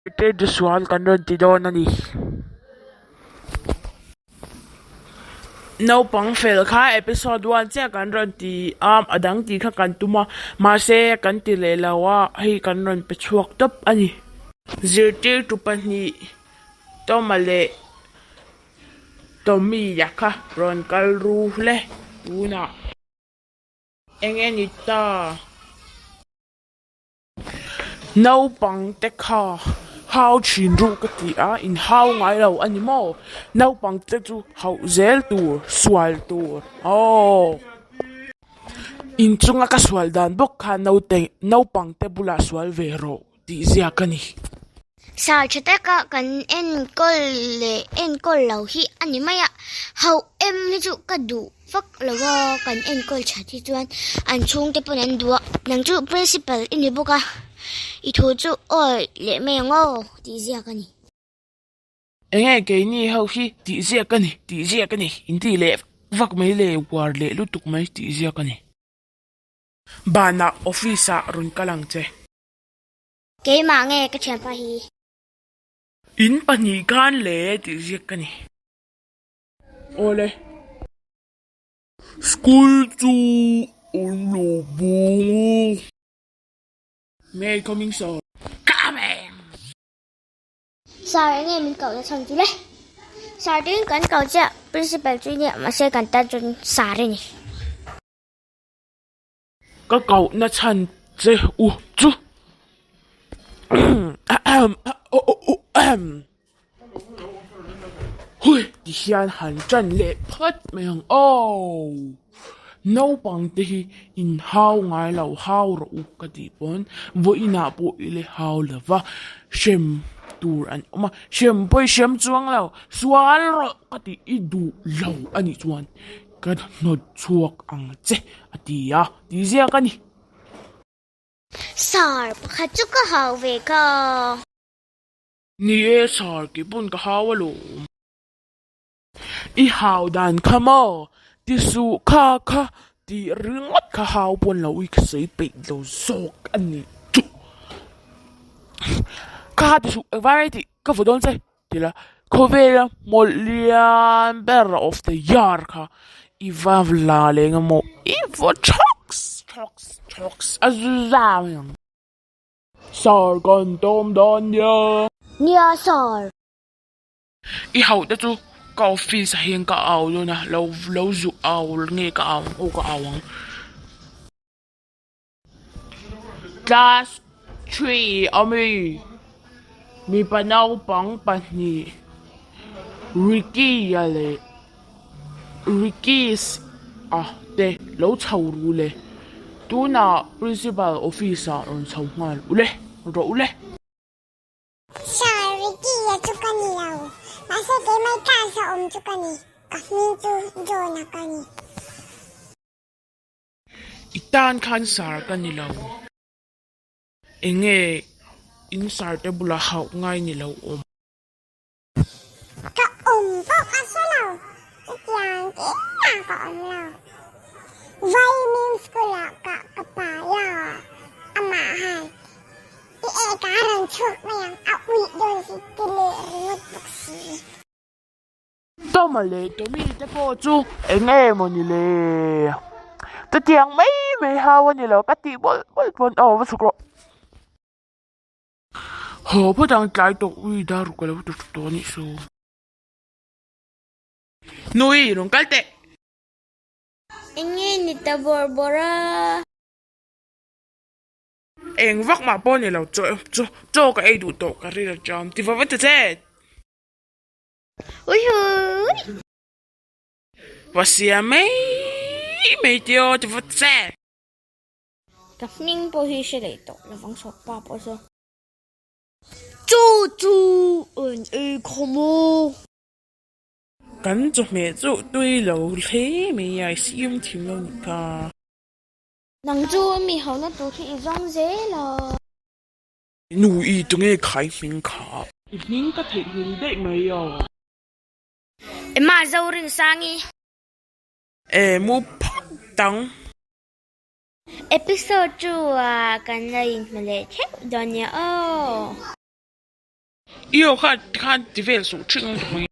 Zirtirtu sual kan rawn ti dawn a ni. Naupang fel kha episode one chiah kan rawn ti a, a dang tih kha kan tum a, mahse kan ti leh lo a, hei kan rawn pe chhuak tawp a ni. Zirtirtu pahnih Toma leh Tommy-a kha rawn kal ru hle tunah. Eng nge ni ta? Naupang te kha hau thin ru ka ti a, in hau ngai lo a ni maw? Naupang te chu hauh zel tur, sual tur aww. Inchunga ka sual dan bawk kha naute naupang te bulah sual ve rawh tih ziak a ni. Sar tha taka kan enkawl leh enkawl lo hi a ni mai a, hauh em hi chu ka duh vak lo a, kan enkawl that hi chuan an chhungte pawn an duh a, nang chu principal i ni bawk a, i thu chu awi leh mai ang aw tih ziak a ni. Enge keini ho hi tih ziak a ni, tih ziak a ni, intih leh vak mai leh uar leh lutuk mai tih ziak a ni. Banah office ah rawn kal ang che. Keimah nge ka thianpa hi? In pahnih khan le tih ziak ka ni. Awle. School chu an lo bawng a. May I coming sir? Coming! Sir enge min koh na chhan chu le? Sir tiin kan ko chiah, principal chu i nia mahse kan tan chuan sir i ni. Ka kohna chhan che u chu Hui ti hian han ṭan leh phat mai ang aw. Naupang te hi in hau ngai lo hau rawh u ka tih pawn vawiinah pawh i le hau lo va, hrem tur an awm a, hrem pawh i hrem chuang lo, sual rawh ka tih i duh lo a nih chuan. Ka hnawt chhuak ang che a ti a, ti ziak a ni. Sar pakhat chu ka hau ve ka. Ni e sar kei pawn ka hau alawm. I hau dan kha maw? Ti suh kha kha tih ringawt kha hau pawn lo i ka sawi peih lo zawk a ni chu. Kha kha ti suh engvai mai tih ka vaw dawn che. Tila khawvela hmawlh lian ber of the year kha i va la leh eng emaw i vaw chhawks chhawks chhawks a zu za mai ang. Sir kan tawm dawn nia. Nia sir. I hauh te chu ka office ah hian ka au dawn a lo lo zu au nge ka au ang aw ka au ang. Class three a mi mipa naupang pahnih Ricky-a leh Ricky's-a te lo chho ru le tunah principal office ah rawn chho nghal u le rawh u le. Sir, Ricky-a chu ka ni lo mahse keimah class a awm chu ka ni ka hming chu John-a ka ni. I tan khan sar ka ni lo. Enge in sar te bulah hauh ngai ni lo awm. Ka awm pawh ka hre lo, chutiang engmah ka awm lo. Vaimim school ah ka ka pai a, amah han i ek a rawn chhuak mai ang, a uih dawn si ti leh ringawt bawk si. Toma leh Tommy te pawh chu eng nge maw ni le? Chutiang mai mai hau a ni lo ka tih mawlh mawlh pawn aw va chhuk rawh. Haw phawt ang tlai tawh ui dar ruk a lo ti tawh a nih chu. Nui rawn kal teh. Eng nge ni ta bawrh bawrh a? Eng vak mah pawh a ni lo chaw chaw chaw ka ei duh tawh ka rilru cham ti va va ta che. Ui hui! Va siam mai mai tio ti va che. Ka hming pawh hi hre leh tawh lovang saw pa pawh saw. Chu chu an ei khawm aw. Kan chawhmeh chu tui lo hle mai a, i siam thim lo nih kha. Nang chu mi hona tur hi i zawng zel a. Nu i tunge khai hming kha? I hming ka theihnghilh daih mai aw. Emma Zorinsangi. E mu phawt dang. Episode 2 ah kan la inhmu leh theuh dawn nia aw. I aw kha khan ti vel suh ṭhing lutuk mai.